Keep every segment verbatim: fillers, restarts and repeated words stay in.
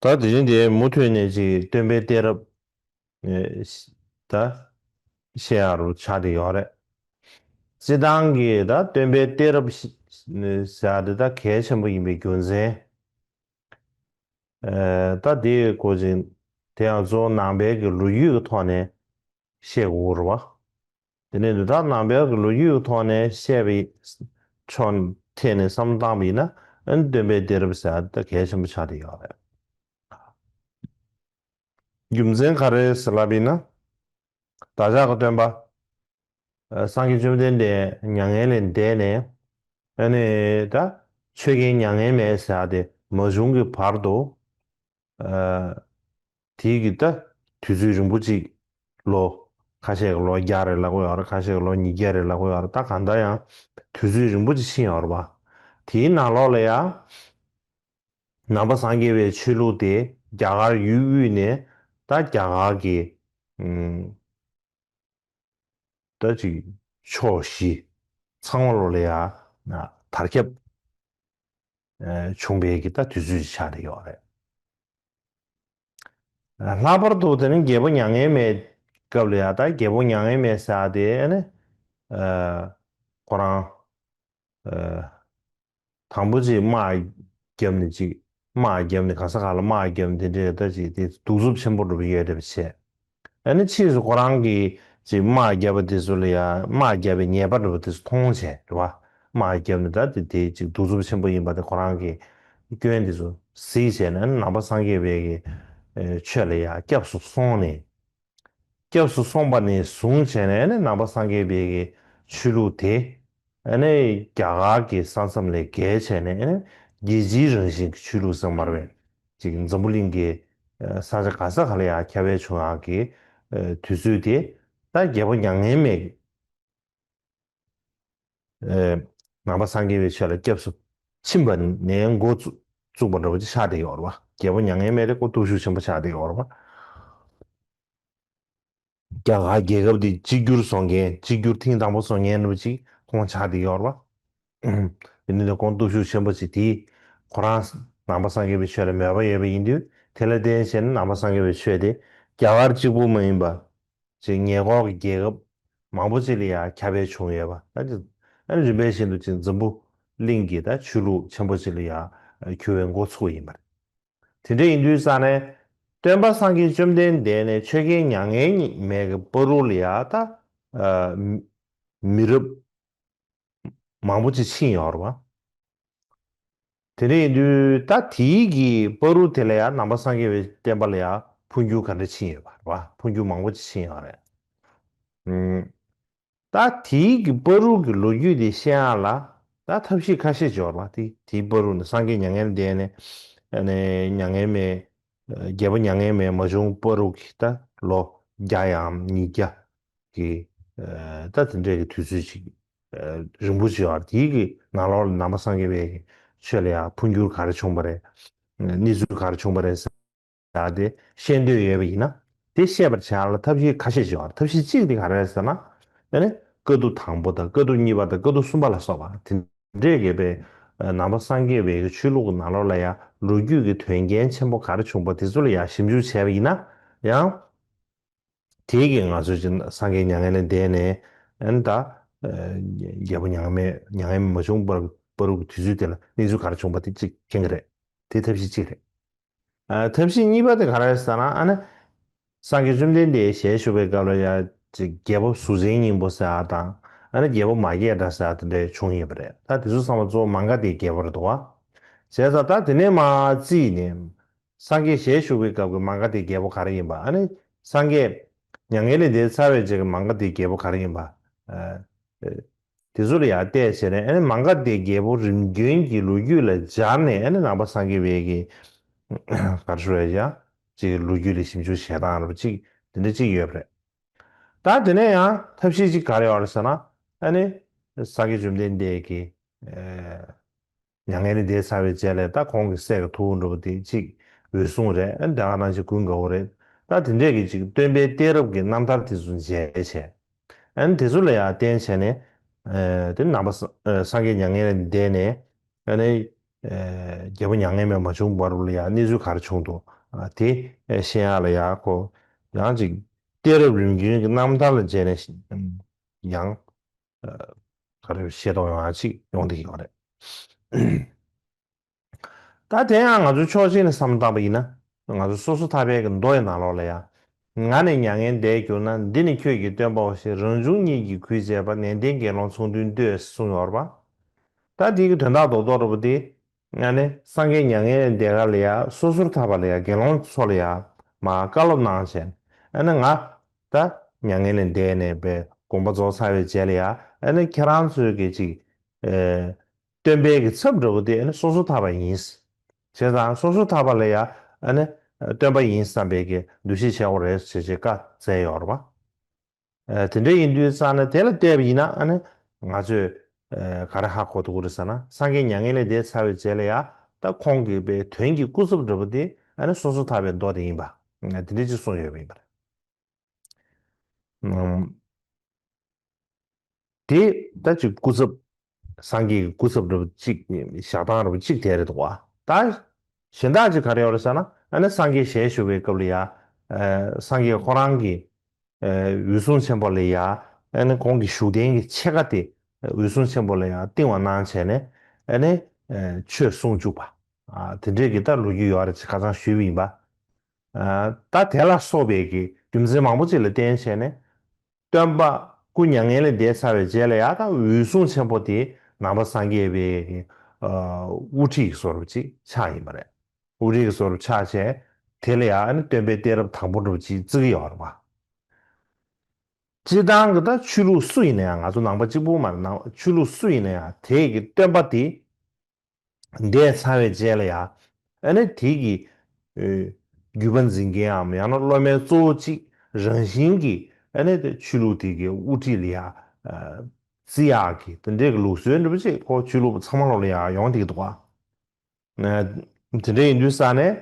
ད་དེ་བཞིན་དེ་མུ་མཐུད་ནས་ཅིག་སྟོན་པའི་གཏད་རབས་ཨེ་ཤ་ད་བཤད་ཡག་རུ་ཆགས་བསྡད་ཡོད་རེད། སྤྱིར་བཏང་གི་ད་སྟོན་པའི་གཏད་རབས་ཤ་ཟེར་ཡག་དེ་ད་གལ་ཆེན་པོ་ཡིན་པའི་རྒྱུ་མཚན། ཨེ་ད་དེའི་སྐོར་ཅིག་དེ་ཡང་གཙོ་བོ་ནང་པའི་གི་ལོ་རྒྱུས་ཀྱི་ཐོག་ནས་བཤད་དགོས་རེད་བ། དེ་ནས་འདི་དག་ནང་པའི་གི་ལོ་རྒྱུས་ཀྱི་ཐོག་ནས་བཤད་པའི་ཕྱོགས་ཐད་ནས་བསམ་བློ་བཏང་བ་ཡིན་ན། ཨ་ནི་སྟོན་པའི་གཏད་རབས་ཟེར་ཡག་ད་གལ་ཆེན་པོ་ཆགས་བསྡད་ཡོད་རེད། རྒྱུ་མཚན་ག་རེ་ཟེར་ལབ་ཡིན་ན། བདག་ཅག་གི་སྟོན་པ་ཨ་སངས་རྒྱས་བཅོམ་ལྡན་འདས་མྱ་ངན་ལས་འདས་ནས། ཨ་ནི་ད་ཆོས་རྒྱལ་མྱ་ངན་མེད་ཟེར་ཡག་དེ་མ་བྱུང་གི་བར་དུ། ཨ་དེའི་གི་ད་དུས་ཚོད་རིང་པོ་ཅིག་ལོ་ཁ་ཤས་ཀྱི་ལོ་བརྒྱ་རེད་ལབ་ཀྱི་ཡོད་རེད། ཁ་ཤས་ཀྱི་ལོ་ཉིས་བརྒྱ་རེད་ལབ་ཀྱི་ཡོད་རེད། ད་གང་ལྟར་ཡང་དུས་ཚོད་རིང་པོ་ཅིག་ཕྱིན་ཡོད་རེད་པ། དེའི་ནང་ལོགས་ལ་ཡང་ནང་པ་སངས་རྒྱས་པའི་ཆོས་ལུགས་དེ་རྒྱ་གར་ཡུལ་དབུས་ནས་ད་རྒྱ་གར་གྱི་ཨུམ། ད་ཅིག་ཕྱོགས་བཞི་ཚང་མ་ལོ་ལ་ཡ་ན་དར་ཁྱབ་ཨ་བྱུང་བའི་གི་ད་དུས་ཚོད་ཅིག་ཆགས་བསྡད་ཡོད་རེད། ལྷག་པར་དུ་དེ་ནི་རྒྱལ་པོ་མྱ་ངན་མེད་སྐབས་ལ་ཡ་ད་རྒྱལ་པོ་མྱ་ངན་མེད་ཟེར་ཡག་དེ་ཨ་ནི་ཨ་ཁོ་རང་ཨ་དང་པོ་ཅིག་དམག་བརྒྱབ་ནས་ཅིག་དམག་བརྒྱབ་ནས་ག་ས་ག་ལ་དམག་བརྒྱབ་ནས་དེ་འདྲའི་ད་ཅིག་དེ་གདུག་རྩུབ་ཆེན་པོ་འགྲོ་གི་ཡོད་རེད་པ་བྱས། ཨ་ནི་ཕྱིས་སུ་ཁོ་རང་གིས་ཅིག་དམག་བརྒྱབ་པ་དེ་ཚོ་ལ་ཡ་དམག་བརྒྱབ་པའི་ཉེས་པ་འགྲོ་བ་དེ་ཚོ་མཐོང་བྱས་རེད་བ། དམག་བརྒྱབ་ནས་ད་དེ་དེ་ཅིག་གདུག་རྩུབ་ཆེན་པོ་ཡིན་པ་དེ་ཁོ་རང་གིས་སྐྱོན་དེ་ཚོ་གཟིགས་བྱས་ནས་ནང་པ་སངས་རྒྱས་པའི་གི་ཨེ་ཆོས་ལ་ཡ་སྐྱབས་སུ་སོང་ནས། སྐྱབས་སུ་སོང་བ་ནས་བཟུང་བྱས་ནས་ནི་ནང་པ་སངས་རྒྱས་པའི་གི་ཆོས་ལུགས་དེ་ཨ་ནི་རྒྱ་གར་གྱི་ས་མཚམས་ལས་བརྒལ་བྱས་ནས་ཨ་ནི་རྒྱལ་སྤྱིའི་རང་བཞིན་གྱི་ཆོས་ལུགས་ཟེར་མ་རེད་པས། ཅིག་འཛམ་བུ་གླིང་གི་ས་ཆ་ག་ས་ག་ལ་ཡང་ཁྱབ་སྤེལ་བྱུང་ཡག་གི་དུས་ཚོད་དེ་ད་རྒྱལ་པོ་མྱ་ངན་མེད། ཨེ་ནང་པ་སངས་རྒྱས་པའི་ཆོས་ལ་སྐྱབས་སུ་ཕྱིན་པ་ནས་འགོ་བཙུགས་བཙུགས་པ་འདྲ་བོ་ཅིག་ཆགས་བསྡད་ཡོད་རེད་བ། རྒྱལ་པོ་མྱ་ངན་མེད་དེ་ཁོ་སྟོབས་ཤུགས་ཆེན་པོ་ཆགས་བསྡད་ཡོད་རེད་བ། རྒྱ་གར་རྒྱལ་ཁབ་འདི་གཅིག་གྱུར་བཟོ་མཁན་གཅིག་གྱུར་ཐེངས་དང་པོ་བཟོ་མཁན་འདྲ་བོ་ཅིག་ཁོང་ཆགས་བསྡད་ཡོད་རེད་བ། དེ་ནི་ཁོང་སྟོབས་ཤུགས་ཆེན་པོ་ཅིག་དེས་ཁོ་རང་ནང་པ་སངས་རྒྱས་པའི་ཆོས་ལ་མོས་པ་ཡོད་པ་ཡིན་དུས་དེ་ལ་བརྟེན་བྱས་ནས་ནང་པ་སངས་རྒྱས་པའི་ཆོས་དེ་རྒྱ་གར་གཅིག་པུ་མ་ཡིན་པ། ཅིག་ཉེ་འཁོར་གྱི་རྒྱལ་ཁབ་མང་པོ་ཅིག་ལ་ཡང་ཁྱབ་སྤེལ་བྱུང་ཡོད་པ། ད་ཅིག་ཨ་ནི་རིམ་པས་བཞིན་དུ་ཅིག་འཛམ་བུ་གླིང་གི་ད་ཆོས་ལུགས་ཆེན་པོ་ཅིག་ལ་ཡང་གྱུར་བའི་འགོ་ཚུགས་པ་ཡིན་པ་རེད། དེ་འདྲ་ཡིན་དུས་ཙང་ནས་སྟོན་པ་སངས་རྒྱས་བཅོམ་ལྡན་འདས་ནས་ཆོས་རྒྱལ་མྱ་ངན་མེད་ཀྱི་བར་དུ་ལ་ཡང་ད་ཨ་མི་རབས་མང་པོ་ཅིག་ཕྱིན་ཡོད་རེད་བ། དེ་འདྲ་ཡིན་དུས་ད་དེའི་གི་བར་དུ་དེ་ལ་ཡང་ནང་པ་སངས་རྒྱས་པའི་བསྟན་པ་ལ་ཡང་འཕོ་འགྱུར་ག་འདྲ་ཕྱིན་ཡོད་པ་རེད་བ། འཕོ་འགྱུར་མང་པོ་ཅིག་ཕྱིན་ཡོད་རེད། ཨུམ། ད་དེའི་གི་བར་དུ་གི་ལོ་རྒྱུས་དེ་ཤེས་ཡག་ལ་ད་ཐབས་ཤེས་ཁ་ཤས་ཅིག་ཡོད་རེད་བ། དེ་དེའི་བར་དུ་ནི་སངས་རྒྱས་མྱ་ངན་འདས་ནས་ཨ་ནི་མྱ་ངན་མེད་རྒྱལ་པོ་མྱ་ངན་མེད་མ་བྱུང་བར་དུ་གི་ད་ལོ་བརྒྱ་ཡང་ཉིས་བརྒྱ། གི་ཨ་ད་དེ་འདྲའི་གི་དུས་ཚོད་ཅིག་ཨ་རིང་པོ་ཅིག་ཡོད་རེད། དེའི་གི་ནང་ལོགས་ལ་ནང་པ་སངས་རྒྱས་པའི་གི་ཆོས་ལ་ཡང་འཕོ་འགྱུར་ག་རེ་བྱུང་བ་རེད། གནས་ཚུལ་ག་རེ་བྱུང་བ་རེད་ཟེར་ཡག་དེ་ཤེས་འདོད་ཡོད་པ་ཡིན་ན། དེ་ཤེས་པར་བྱ་ཡག་ལ་ཐབས་ཤེས་ཁ་ཤས་ཅིག་ཡོད་རེད། ཐབས་ཤེས་གཅིག་དེ་ག་རེ་རེད་ཟེར་ན། ཨ་ནི་དཀའ་ཐུབ་དང་པོ་དང་དཀའ་ཐུབ་གཉིས་པ་དང་དཀའ་ཐུབ་གསུམ་པ་ལ་སོགས་པ་དེ་འདྲའི་གི་པའི་ཨ་ནང་པ་སངས་རྒྱས་པའི་གི་ཆོས་ལུགས་ཀྱི་ནང་ལོགས་ལ་ཡང་ལོ་རྒྱུས་ཀྱི་དོན་རྐྱེན་ཆེན་པོ་ག་རེ་བྱུང་བ་དེ་ཚོ་ལ་ཡང་ཞིབ་འཇུག་བྱས་པ་ཡིན་ན་ཡང་། དེའི་གི་ང་ཚོས་ཅིག་སངས་རྒྱས་མྱ་ངན་ལས་འདས་ནས་ཨ་ནི་ད་ཨ་རྒྱལ་པོ་མྱ་ངན་མེད་མྱ་ངན་མེད་མ་བྱུང་བར་བར་དུ་གི་དུས་ཚོད་དེ་ལ་གནས་ཚུལ་ག་རེ་བྱུང་བ་དེ་གཅིག་མཁྱེན་གི་རེད། དེ་ཐབས་ཤེས་གཅིག་རེད། ཨ་ཐབས་ཤེས་གཉིས་པ་དེ་ག་རེ་རེད་ཟེར་ན། ཨ་ནི་སངས་རྒྱས་བཅོམ་ལྡན་འདས་ཞལ་བཞུགས་པའི་སྐབས་ལ་ཡ་ཅིག་རྒྱལ་པོ་གཟུགས་ཅན་སྙིང་པོ་ཟེར་བ་དང་ཨ་ནི་རྒྱལ་པོ་མ་སྐྱེས་དགྲ་ཟེར་བ་དེ་འདྲ་བྱུང་ཡོད་པ་རེད། ད་དེ་ཚོ་ཚང་མ་གཙོ་བོ་མ་ག་དྷའི་རྒྱལ་པོ་རེད་འདུག་བ། བྱས་ཙང་ད་དེ་ནས་མར་བརྩིས་ནས། སངས་རྒྱས་ཞལ་བཞུགས་པའི་སྐབས་ཀྱི་མ་ག་དྷའི་རྒྱལ་པོ་ག་རེ་ཡིན་པ། ཨ་ནི་སངས་རྒྱས་མྱ་ངན་ལས་འདས་ཚར་བའི་རྗེས་ཀྱི་མ་ག་དྷའི་རྒྱལ་པོ་ག་རེ་ཡིན་པ། ཨ་ཨ་དེ་ཚོ་ལ་ཡང་བལྟས་བྱས་ནས་ཨ་ནི་མ་ག་དྷའི་རྒྱལ་པོ་རིམ་བྱོན་གྱི་ལོ་རྒྱུས་ལ་སྦྱར་ནས་ཨ་ནི་ནང་པ་སངས་རྒྱས་པའི་གི་ག་རེ་ཞུ་རེད་ཡ། ཅིག་ལོ་རྒྱུས་ལ་ཞིབ་འཇུག་བྱེད་སྟངས་རབ་ཅིག་དེ་འདྲ་ཅིག་ཡོད་པ་རེད། ད་དེ་ནས་ཡང་ཐབས་ཤེས་ཅིག་ག་རེ་ཡོད་རེད་ཟེར་ན། ཨ་ནི་སངས་རྒྱས་བཅོམ་ལྡན་འདས་ཀྱི་ཨ། མྱ་ངན་ལས་འདས་ཚར་བའི་རྗེས་ལ་ད་ཁོང་གི་སྲས་ཀྱི་ཐུ་བོ་འདྲ་བོ་དེ་གཅིག་འོད་སྲུང་རེད། ཨ་ནི་དེ་ག་ནང་བཞིན་ཀུན་དགའ་བོ་རེད། ད་དེ་འདྲས་ཀྱི་གཅིག་སྟོན་པའི་གཏད་རབས་ཀྱི་རྣམ་ཐར་དེ་ཚོ་མཇལ་བྱས། ཨ་ནི་དེ་ཚོ་ལ་ཡང་བརྟེན་བྱས་ནས་ཨ་དེ་ནང་པ་ས་ཨ་སངས་རྒྱས་མྱ་ངན་ལས་འདས་ནས་ཨ་ནི་ཨ་རྒྱལ་པོ་མྱ་ངན་མེད་མ་བྱུང་བར་དུ་ལ་ཡང་གནས་ཚུལ་ག་རེ་བྱུང་འདུག་ཨ་དེ་ཨེ་ཤེས་ཡག་ལ་ཡ་ཁོ་ཡང་ཅིག་གཏད་རབས་རིམ་བྱོན་གྱི་རྣམ་ཐར་ལ་མཇལ་ནས་ཡང་ཨ་ག་རེ་ཤེས་རྟོགས་ཡོང་ཡག་ཅིག་ཡོང་བསྡད་ཀྱི་ཡོད་རེད། ད་དེ་ཡང་ང་ཚོ་ཕྱོགས་གཅིག་ནས་བསམ་བློ་བཏང་པ་ཡིན་ན། ང་ཚོ་སོ་སོ་ཐར་པའི་གི་མདོ་ཡི་ནང་ལོགས་ལ་ཡང་། ང་ནི་མྱ་ངན་འདས་གྱུར་ན། འདི་ནི་ཁྱོད་ཀྱི་སྟོན་པའོ་ཞེས། རང་བྱུང་ཉིད་ཀྱིས་གུས་བྱས་པ། ནན་ཏན་དགེ་སློང་ཚོགས་འདུས་བསྟོད། གསུངས་ཡོད་རེད་པ། ད་དེའི་གི་དོན་དག་རྡོག་རྡོག་རེད་པ་དེ། ང་ནི་སངས་རྒྱས་མྱ་ངན་ལས་འདས་ག་ལ་ཡ་སོ་སོར་ཐར་པ་ལ་ཡ་དགེ་སློང་ཚོ་ལ་ཡ་མར་བཀའ་སློབ་གནང་བྱས། ཨ་ནི་ང་ད་མྱ་ངན་ལས་འདས་ནས་པའི་དགོངས་པ་རྫོགས་ཚར་བའི་རྗེས་ལ་ཡ། ཨ་ནི་ཁྱེད་རང་ཚོའི་གི་ཅིག་ཨེ། སྟོན་པའི་གི་ཚབ་འདྲ་བོ་དེ་ཨ་ནི་སོ་སོ་ཐར་པ་ཡིན། བྱས་ཙང་སོ་སོ་ཐར་པ་ལ་ཡ་ཨ་ནི་སྟོན་པ་ཡིན་བསམ་པའི་གི་འདུ་ཤེས་བྱེད་དགོས་རེད་ཟེར་བྱས་བཀའ་སྩལ་ཡོད་རེད་པ། ཨ་དེ་འདྲ་ཡིན་དུས་ཙང་ནས་དེ་ལ་བལྟས་པ་ཡིན་ན་ཨ་ནི་ང་ཚོས་ཨ་ག་རེ་ཧ་གོ་ཐུབ་ཀྱི་རེད་ཟེར་ན། སངས་རྒྱས་མྱ་ངན་ལས་འདས་ཚར་བའི་རྗེས་ལ་ཡ་ད་ཁོང་གི་པའི་དོན་གྱི་སྐུ་ཚབ་འདྲ་བོ་དེ་ཨ་ནི་སོ་སོ་ཐར་པའི་མདོ་དེ་ཡིན་པ། ཨ་དེ་འདྲ་ཅིག་གསུངས་ཡོད་པ་ཡིན་པ་རེད། ཨམ། དེ་ད་ཅིག་སྐུ་ཚབ། སངས་རྒྱས་ཀྱི་སྐུ་ཚབ་འདྲ་བོ་གཅིག་བཞག་སྟངས་འདྲ་བོ་གཅིག་དེ་རེད་འདུག་བ། ད་གཞན་དག་ཅིག་ག་རེ་ཡོད་རེད་ཟེར་ན། ཨ་ནི་སངས་རྒྱས་ཞལ་བཞུགས་པའི་སྐབས་ལ་ཡ། ཨ་སངས་རྒྱས་ཁོ་རང་གི་ཨ་འོད་སྲུང་ཆེན་པོ་ལ་ཡ། ཨ་ནི་ཁོང་གི་བཞུགས་གདན་གྱི་ཕྱེད་ཀ་དེ་འོད་སྲུང་ཆེན་པོ་ལ་ཡ་བཏིང་བ་གནང་བྱས་ནས། ཨ་ནི་ཨ་ཆོས་གསུང་བཅུག་པ། ཨ་དེ་འདྲས་ཀྱི་ད་ལོ་རྒྱུས་ཡོད་རེད་ཅེས་ཁ་སང་ཞུས་པ་ཡིན་པ། ཨ་ད་དེ་ལ་སོགས་པའི་གི་རྒྱུ་མཚན་མང་པོ་ཅིག་ལ་བརྟེན་བྱས་ནས། སྟོན་པ་སྐུ་མྱ་ངན་ལས་འདས་ཚར་བའི་རྗེས་ལ་ཡང་ད་འོད་སྲུང་ཆེན་པོ་དེ་ནང་པ་སངས་རྒྱས་པའི་གི་ཨ་དབུ་ཁྲིད་ཀྱི་བཟོ་འདྲ་ཅིག་ཆགས་ཡིན་པ་རེད། དབུ་ཁྲིད་ཀྱི་བཟོ་འདྲ་ཆགས་བྱས། དེ་ལ་ཡང་ཨ་ནི་སྟོན་པའི་གཏད་རབས་དང་པོ་འདྲ་ཅིག་བརྩི་གི་ཡོད་རེད་པ། སྤྱིར་བཏང་གི་ད་ཆོས་ལུགས་སུ་ཡིན་ན་ཡང་། ང་ཚོ་ནང་པ་གཅིག་པུ་མ་རེད། ནང་ཆོས་ལུགས་སུ་ཡིན་ན་ཡང་དེ་གི་སྟོན་པ་དེ་འདས་ཚར་བའི་རྗེས་ལ་ཡང་། ཨ་ནི་དེ་གི་ཨེ་བརྒྱུད་པ་འཛིན་མཁན་འམ་ཡང་ན་སློབ་མའི་གཙོ་བོ་གཅིག་རང་བཞིན་གྱིས་ཨ་ནི་དེ་ཆོས་ལུགས་དེ་གི་དབུ་ཁྲིད་ལ་ཡང་ཨ་བརྩི་ཡག་གི་དེ་འདྲའི་གི་ལུགས་སྲོལ་འདྲ་པོ་ཅིག་ཁོ་ཆོས་ལུགས་ཚང་མ་ལོག་ལ་ཡང་ཡོང་བསྡད་ཀྱི་འདུག་ག། ཨ་དེ་འདྲ་ཡིན་དུས་ཙང་ནས།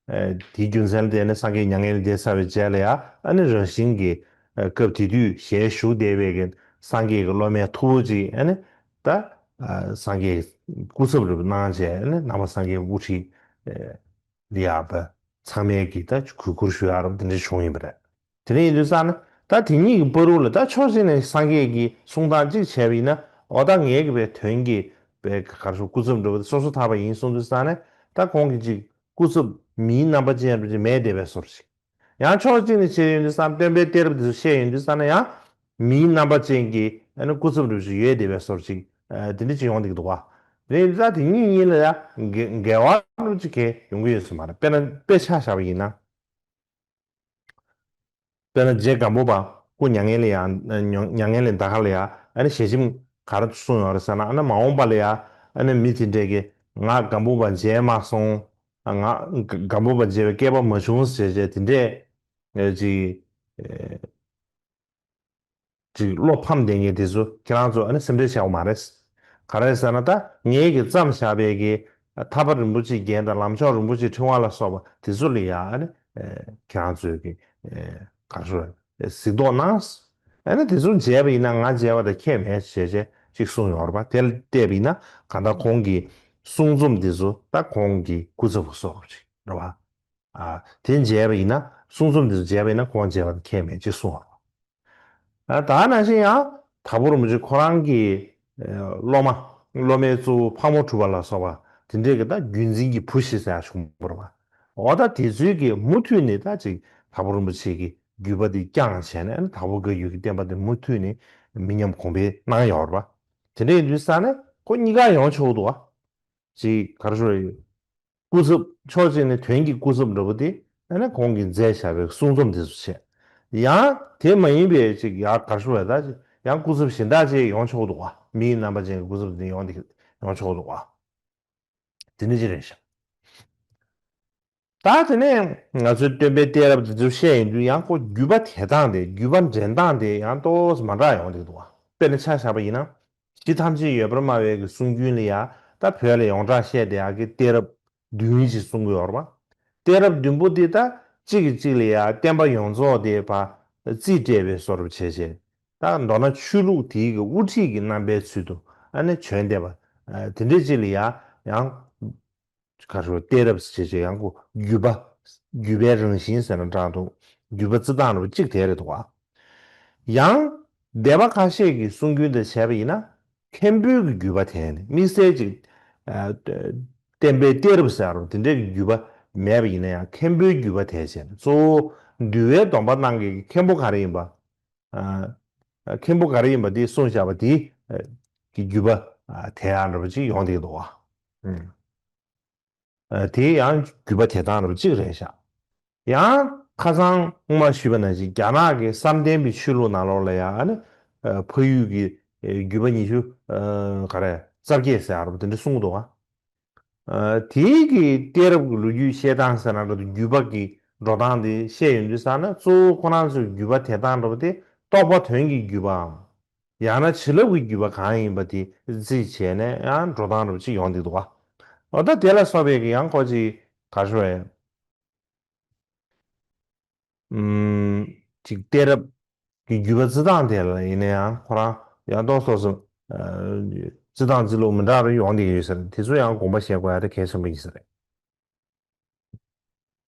ཨ་དེའི་རྒྱུ་མཚན་ལ་བརྟེན་ནས་སངས་རྒྱས་མྱ་ངན་ལས་འདས་ཚར་བའི་རྗེས་ལ་ཡང་། ཨ་ནི་རང་བཞིན་གྱིས་ཨ་སྐབས་དེ་དུས་ཞལ་བཞུགས་བསྡད་པའི་གི་སངས་རྒྱས་ཀྱི་སློབ་མའི་ཐུ་བོ་གཅིག་ཨ་ནི་ད་ཨ་སངས་རྒྱས་སྐུ་ཚབ་རེ་གནང་བྱས། ཨ་ནི་ནང་པ་སངས་རྒྱས་དབུ་ཁྲིད་ཨ་ལ་ཡང་པ་ཚང་མས་ཀྱིས་ད་གུས་བཀུར་ཞུ་ཡག་རབ་དེ་འདྲ་བྱུང་ཡིན་པ་རེད། དེ་འདྲ་ཡིན་དུས་ཙང་ནས་ད་དེ་གཉིས་ཀྱི་བར་དུ་ལ་ད་ཕྱོགས་གཅིག་ནས་སངས་རྒྱས་ཀྱིས་གསུང་སྟངས་གཅིག་བྱས་པ་ཡིན་ན། འོ་ད་ངའི་གི་པའི་དོན་གྱི་པའི་ག་རེ་ཞུ། སྐུ་ཚབ་འདྲ་བོ་དེ་སོ་སོ་ཐར་པ་ཡིན་གསུངས་དུས་ཙང་ནས། ད་ཁོང་གིས་ཅིག་སྐུ་ཚབ་མིའི་རྣམ་པ་ཅན་རུ་ཅིག་མེད་བསྡད་པའི་བཟོ་འདྲ་ཅིག། ཡང་ཕྱོགས་གཅིག་ནས་བྱས་ཡོང་དུས་ཙང་། སྟོན་པའི་གཏད་རབས་དེ་ཚོ་བཤད་ཡོང་དུས་ཙང་ནས་ཡང་མིའི་རྣམ་པ་ཅན་གྱི་ཨ་ནི་སྐུ་ཚབ་འདྲ་བོ་ཞིག་ཡོད་བསྡད་པའི་བཟོ་འདྲ་ཅིག། ཨ་དེ་འདྲ་ཅིག་ཡོང་བསྡད་ཀྱི་འདུག་བ། དེ་ཡིན་དུས་ད་དེ་གཉིས་གཉིས་ལ་ཡང་འགལ་འགལ་བ་འདྲ་བོ་ཅིག་གང་ཡང་ཡོང་གི་ཡོད་ས་མ་རེད། དཔེར་ན་དཔེ་ཆ་བཞག་པ་ཡིན་ན། དཔེར་ན་རྗེ་སྒམ་པོ་པ་སྐུ་མྱ་ངན་ལས་ཡང་མྱ་ངན་ལས་འདའ་ག་ལ་ཡ། ཨ་ནི་ཞལ་ཆེམས་ག་རེ་གསུངས་ཡོད་རེད་ཟེར་ན། ཨ་ནི་མ་འོངས་པ་ལ་ཡ་ཨ་ནི་མི་དེ་འདྲས་ཀྱིས་ང་སྒམ་པོ་པ་མཇལ་མ་སོང་། ཨ་ང་སྒམ་པོ་པ་མཇལ་བའི་སྐལ་པ་མ་བྱུང་ཟེར་བྱས་དེ་འདྲས་ཨེ་ཅིག་ཨེ་ཅིག་བློ་ཕམ་བསྡད་མཁན་དེ་ཚོ་ཁྱེད་རང་ཚོ་ཨ་ནི་སེམས་ཁྲལ་བྱ་དགོས་མ་རེད། ག་རེ་ཟེར་ན། ད་ངེད་ཀྱིས་བརྩམས་བཞག་པའི་གི་ཐར་པ་རིན་པོ་ཆེའི་རྒྱན་དང་། ལམ་མཆོག་རིན་པོ་ཆེའི་ཕྲེང་བ་ལ་སོགས་པ་དེ་ཚོ་ལ་ཡ་ཨ་ནི་ཨེ་ཁྱེད་རང་ཚོས་ཀྱི་ཨེ་ག་རེ་ཞུ། ཨེ་གཟིགས་རྟོག་གནང་། ཨ་ནི་དེ་ཚོ་མཇལ་བ་ཡིན་ན་ང་མཇལ་བ་དང་ཁྱད་མེད་ཟེར་བྱས་ཅིག་གསུངས་ཡོད་རེད་པ། དེ་ལ་བལྟས་པ་ཡིན་ན་གང་ལྟར་ཁོང་གི་གསུང་རྩོམ་དེ་ཚོ་ད་ཁོང་གི་སྐུ་ཚབ་སོགས་ཅིག་རེད་པ། ཨ་དེ་མཇལ་བ་ཡིན་ན། གསུང་རྩོམ་དེ་ཚོ་མཇལ་བ་ཡིན་ན་ཁོང་མཇལ་བ་དང་ཁྱད་མེད་ཅེས་གསུངས་པ། ཨ་ད་ནང་བཞིན་ཡང་དྭགས་པོ་རིན་པོ་ཆེ་ཁོ་རང་གི་ཨ་སློབ་མ། སློབ་མའི་གཙོ་བོ་ཕག་མོ་གྲུ་པ་ལ་སོགས་པ་དེ་འདྲས་ཀྱི་ད་བརྒྱུད་འཛིན་གྱི་བུ་ཞེས་ཟེར་ཡག་བྱུང་བ་རེད་པ། འོ་ད་དེ་ཚོའི་གི་མུ་མཐུད་ནས་ད་ཅིག་དྭགས་པོ་རིན་པོ་ཆེ་གི་བརྒྱུད་པ་དེ་བསྐྱངས་བྱས་ནས། ཨ་ནི་དྭགས་པོ་བཀའ་བརྒྱུད་ཀྱི་བསྟན་པ་དེ་མུ་མཐུད་ནས་མི་ཉམས་གོང་འཕེལ་གནང་ཡོད་རེད་པ། དེ་འདྲ་ཡིན་དུས་ཙང་ནས་ཁོ་གཉིས་ཀ་ཡོང་ཆོག་འདུག་བ། ཅིག་ག་རེ་ཞུ་དགོས་རེད། སྐུ་ཚབ་ཕྱོགས་གཅིག་ནས་དོན་གྱི་སྐུ་ཚབ་འདྲ་པོ་དེ་ཨ་ནི་ཁོང་གིས་མཛད་བཞག་པའི་གསུང་རྩོམ་དེ་ཚོ་བྱས། ཡང་དེ་མ་ཡིན་པའི་ཅིག་ཡང་ག་རེ་ཞུ་དགོས་རེད། ད་ཅིག་ཡང་སྐུ་ཚབ་གཞན་དག་ཅིག་ཡོང་ཆོག་འདུག་བ། མིའི་རྣམ་པ་ཅན་གྱི་སྐུ་ཚབ་དེ་ཡོང་དེ་ཡོང་ཆོག་འདུག་བ། དེ་འདྲ་ཅིག་རེད་ཤག། ད་དེ་ནས་ང་ཚོའི་སྟོན་པའི་གཏད་རབས་དེ་ཚོ་བཤད་ཡོང་དུས། ཡང་ཁོ་བརྒྱུད་པ་དེད་སྟངས་དེ། བརྒྱུད་པ་འདྲེན་སྟངས་དེ་ཡང་ཏོག་ཙམ་མ་འདྲ་ཡོང་བསྡད་འདུག་བ། དཔེར་ན་ཆ་བཞག་པ་ཡིན་ན། གཞི་ཐམས་ཅད་ཡོད་པར་སྨྲ་བའི་གི་གསུང་རྒྱུན་ལ་ཡ། ད་བོད་ལ་ཡོངས་གྲགས་བཤད་བསྡད་ཡག་གི་གཏད་རབས་བདུན་ཞིག་གསུང་གི་ཡོད་རེད་པ། གཏད་རབས་བདུན་པོ་དེ་ད་གཅིག་གིས་གཅིག་ལ་ཡ་བསྟན་པ་ཡོངས་རྫོགས་དེ་ཕར་རྩིས་སྤྲད་པའི་བཟོ་འདྲ་བྱས་བྱས། ད་མདོར་ན་ཆོས་ལུགས་དེའི་གི་དབུ་ཁྲིད་ཀྱི་རྣམ་པའི་ཚུལ་དུ་ཨ་ནི་བྱོན་བསྡད་པ། ཨ་དེ་འདྲ་ཅིག་ལ་ཡ་ཡང་ག་རེ་ཞུ། གཏད་རབས་ཟེར་བྱས་བྱས་ཡང་ཁོ་བརྒྱུད་པ་ བརྒྱུད་པའི་རང་བཞིན་ཟེར་ན་འདྲ་འདུག་བརྒྱུད་པ་རྩི་སྟངས་འདྲ་པོ་གཅིག་དེ་རེད་འདུག་བ། ཡང་སྡེ་པ་ཁ་ཤས་ཀྱིས་གསུང་རྒྱུན་དེ་བྱས་པ་ཡིན་ན་མཁན་པོའི་གི་བརྒྱུད་པ་དེ་ནི་དམིགས་བསལ་ཅིག་ཨ་བསྟན་པའི་གཏད་རབས་ཟེར་རོ་དེ་འདྲའི་གི་བརྒྱུད་པ་མེད་པ་ཡིན་ན་ཡང་མཁན་པོའི་བརྒྱུད་པ་དེ་བྱས་ནས་གཙོ་བོ་འདུལ་བའི་སྡོམ་པ་གནང་མཁན་གྱི་མཁན་པོ་ག་རེ་ཡིན་པ། ཨ་མཁན་པོ་ག་རེ་ཡིན་པ་དེ་གསུངས་བཞག་པ་དེ་ཨ་གི་བརྒྱུད་པ་ཨ་དེ་ཡང་འདྲ་པོ་ཅིག་ཡོང་བསྡད་འདུག་བ། ཨ་དེ་ཡང་བརྒྱུད་པ་དེ་དང་འདྲ་པོ་ཅིག་རེད་ཤག་ཡང་ཁ་སང་སྔོན་མ་ཞུས་པ་ནང་བཞིན་རྒྱ་ནག་གི་བསམ་གཏན་པའི་ཆོས་ལུགས་ནང་ལོགས་ལ་ཡང་ཨ་ནི་ཨ་འཕགས་ཡུལ་གྱི་ཨ་བརྒྱུད་པ་ཉི་ཤུ་ཨ་ག་རེ་རྩ་བརྒྱད་ཟེར་ཡ་འདྲ་པོ་དེ་འདྲ་གསུངས་འདུག་ག་ཨ་དེའི་གི་གཏད་རབས་ཀྱི་ལོ་རྒྱུས་བཤད་སྟངས་ཟེར་ན་འདྲ་འདུག་བརྒྱུད་པ་གི་འགྲོ་སྟངས་དེ་བཤད་ཡོང་དུས་ཙ་ན་གཙོ་བོ་ཁོ་རང་ཚོའི་བརྒྱུད་པ་དེ་དང་འདྲ་པོ་དེ་རྟོགས་པ་དོན་གྱི་བརྒྱུད་པའམ། ཡང་ན་བྱིན་རླབས་ཀྱི་བརྒྱུད་པ་གང་ཡིན་པ་དེ་རྩིས་བྱས་ནས་ཡང་འགྲོ་སྟངས་འདྲ་པོ་ཅིག་ཡོང་བསྡད་འདུག་ག་འོ་ད་དེ་ལ་སོགས་པའི་གི་ཡང་ཁོ་ཅིག་ག་རེ་ཞུ་དགོས་རེད། ཨུམ། ཅིག་གཏད་རབས་ཀྱི་བརྒྱུད་པ་རྩི་སྟངས་དེ་ལ་ཡིན་ན་ཡང་ཁོ་རང་ཡང་ཏོག་ཙམ་ཨ་རྩི་སྟངས་རྩི་ལུགས་མི་འདྲ་རུ་ཡོང་བསྡད་ཀྱི་ཡོད་ས་རེད། དེ་ཚོ་ཡང་དགོངས་པ་བཞེས་དགོས་ཡ་དེ་གལ་ཆེན་པོ་ཡིན་ས་རེད།